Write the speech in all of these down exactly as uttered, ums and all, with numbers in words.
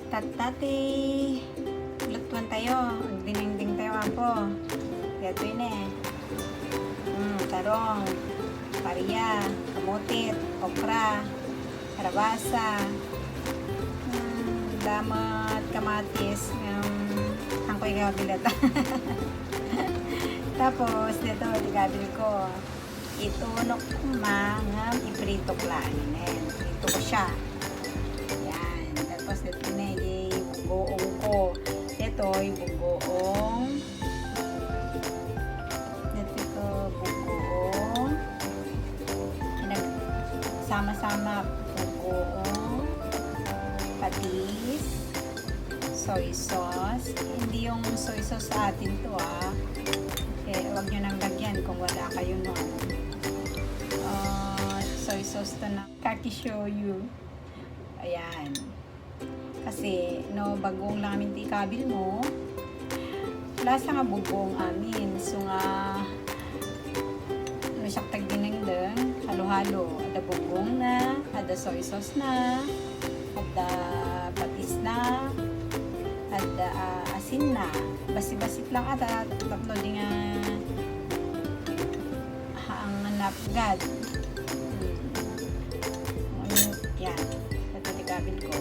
Tatta ti lutuan tayo. Agdinengdeng tayo, Apo. Daytoy ne. Mm, tarong, paria, kamotit, okra, kalabasa, mm, damet, kamatis, mm, angkoy nga bilat. Tapos, dito, ti gabil ko. Itunok ko ma, ngem ipritok laeng. Ayan, iprito ko siya. Ayan. Tapos, ito na, yung bugoong ko. Ito, yung bugoong. Ito, bugoong. Pinagsama-sama, bugoong. Patis. Soy sauce. Hindi yung soy sauce sa atin to, ah. Eh, wag nyo nang lagyan kung wala kayo nun. Ah, soy sauce to na. Kaki shoyu. Ayan. Kasi, no, bagoong lang amin ti ikabil mo, lasa nga bugoong amin. So nga, no, siak tagdinengdeng, halo-halo. Adda bugoong na, adda soy sauce na, adda patis na, adda, ah, asin na. Basi-basi lang ata, tapno di nga, ah, ang napgad. Hmm. Yan. Ito ti gabil ko.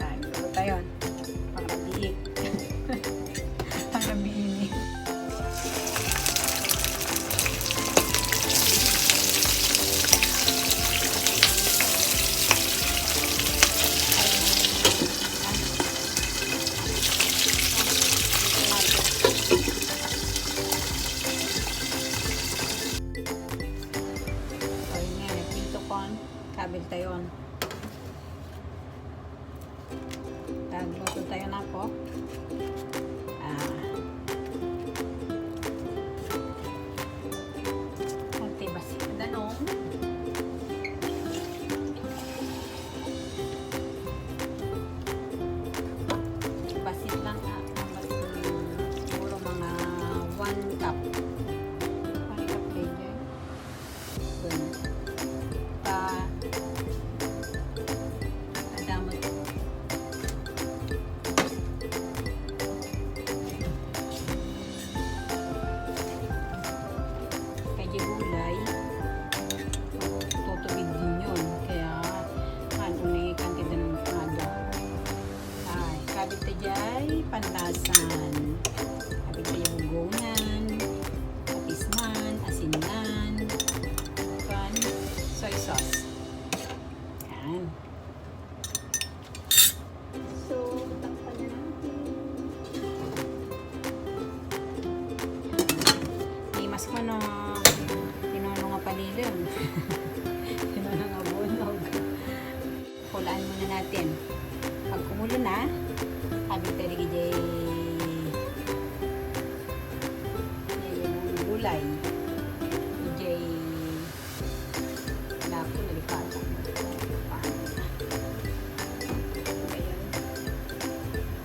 Ah, luto tayo. Pangrabii. Pangrabii ni. Ayun nga, prito kon. Kabil tayon. Tagluto tayo na po. Ah. Ate, basi danong. Basit lang, ah, ang bas-, mm, siguro mga one cup. One cup kayo dyan. Dun. Pa, adamot. Kay di gulay, tutubig din yun. Kaya, ano na yung kantidad ng ano. Ay, kabil ta jay panlasan. Kabil ta jay bugonan, patisnan, asinnan, kan soy sauce. Yan. So, takpan na natin. May mas ko no, tinuno nga palileng. Tinuno nga bunog. Kulaan muna natin. Pag kumulo na, sabi tayo di jay, jay gulay. Jay Naku, nalipatan. Ayan.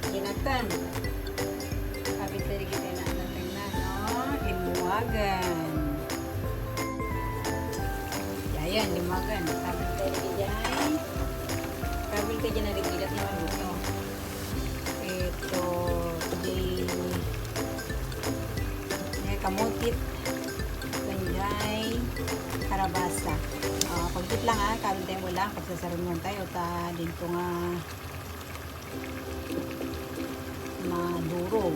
Ginatan. Kapit diri kita na natin na, no? Limuwagan. Ayan, limuwagan. Kapit diri kita. Kapit diri na ligidat na maluto. Ito, di, eh, kamutit, panjay, karabasa. Ah, pagkit lang, ah, karon tayo mo lang, pagsasarungan tayo, ta, dito nga madurog.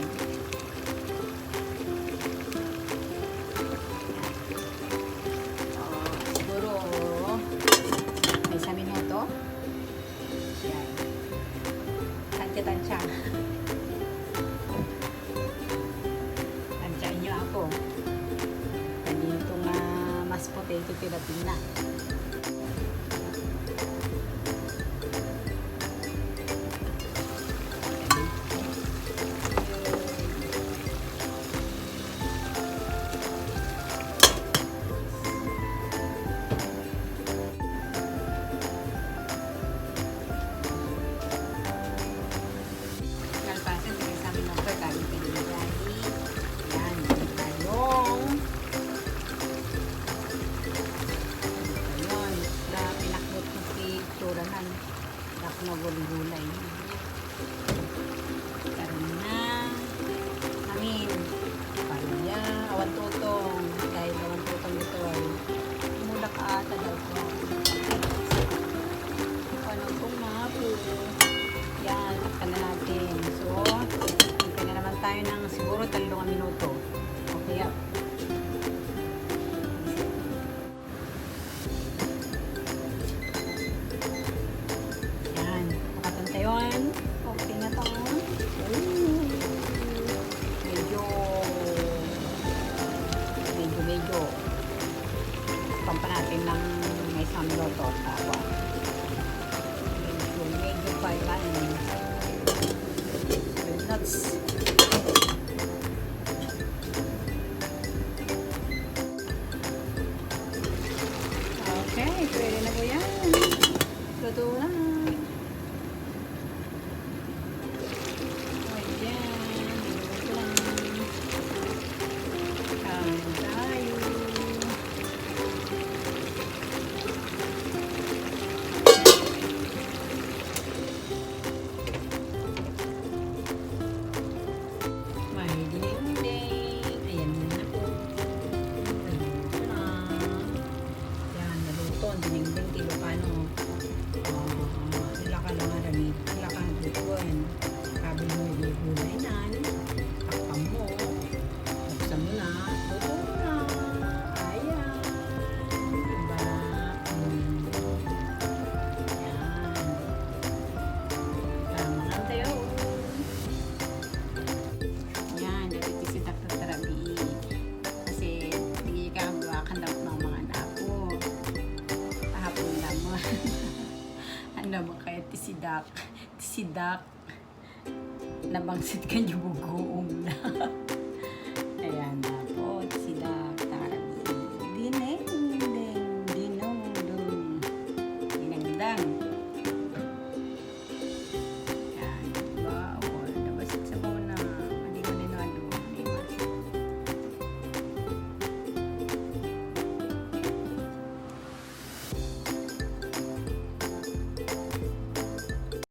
Ah, siguro, may sa minuto. Yan. Tansya-tansya. Tansya inyo ako. Nandito nga mas potato ti latina. Kalpasan, taga sa amin ang pagkain, pinili tayo. Yan, yung talong. Ayun, na pinakbot ko si Turanan. Tapos nagulay-gulay. Karina. Amin. Paya. Awan tutong. Dahil awan tutong ditoy. Mula ka ata daw ko. Ano kung mapo? Yan. Takpan na natin. So, hintay na naman tayo ng siguro tatlong minuto. Okay. Yan, papatantayon. Okay na to. Ooh. Medyo, medyo, medyo. Pampa natin ng may isang minuto. Tapos, medyo, medyo pa lang. Nuts. Okay, pwede na po yan. Luto na. Ayan, luto na. Kain tayo. May dingding. Ayan na po. Naluto na. Yan, naluto. Ang dingding ti Ilocano. Ah, ilaka lang nga rami. Ilaka ang lutuan. Kabil mo yung gulay nan. Takpan mo. Buksan mo na. Luto na. Ayan. Diba? Hmm. Yan. Tama lang tayo. Yan, dagiti sidak tattarabii. Kasi, di ka ang duwa kan daw ng mga anak ko. Kahapon lang mo. Ano mo kaya ti sidak? Ti sidak. Nabangsit ka niyo bugoong na.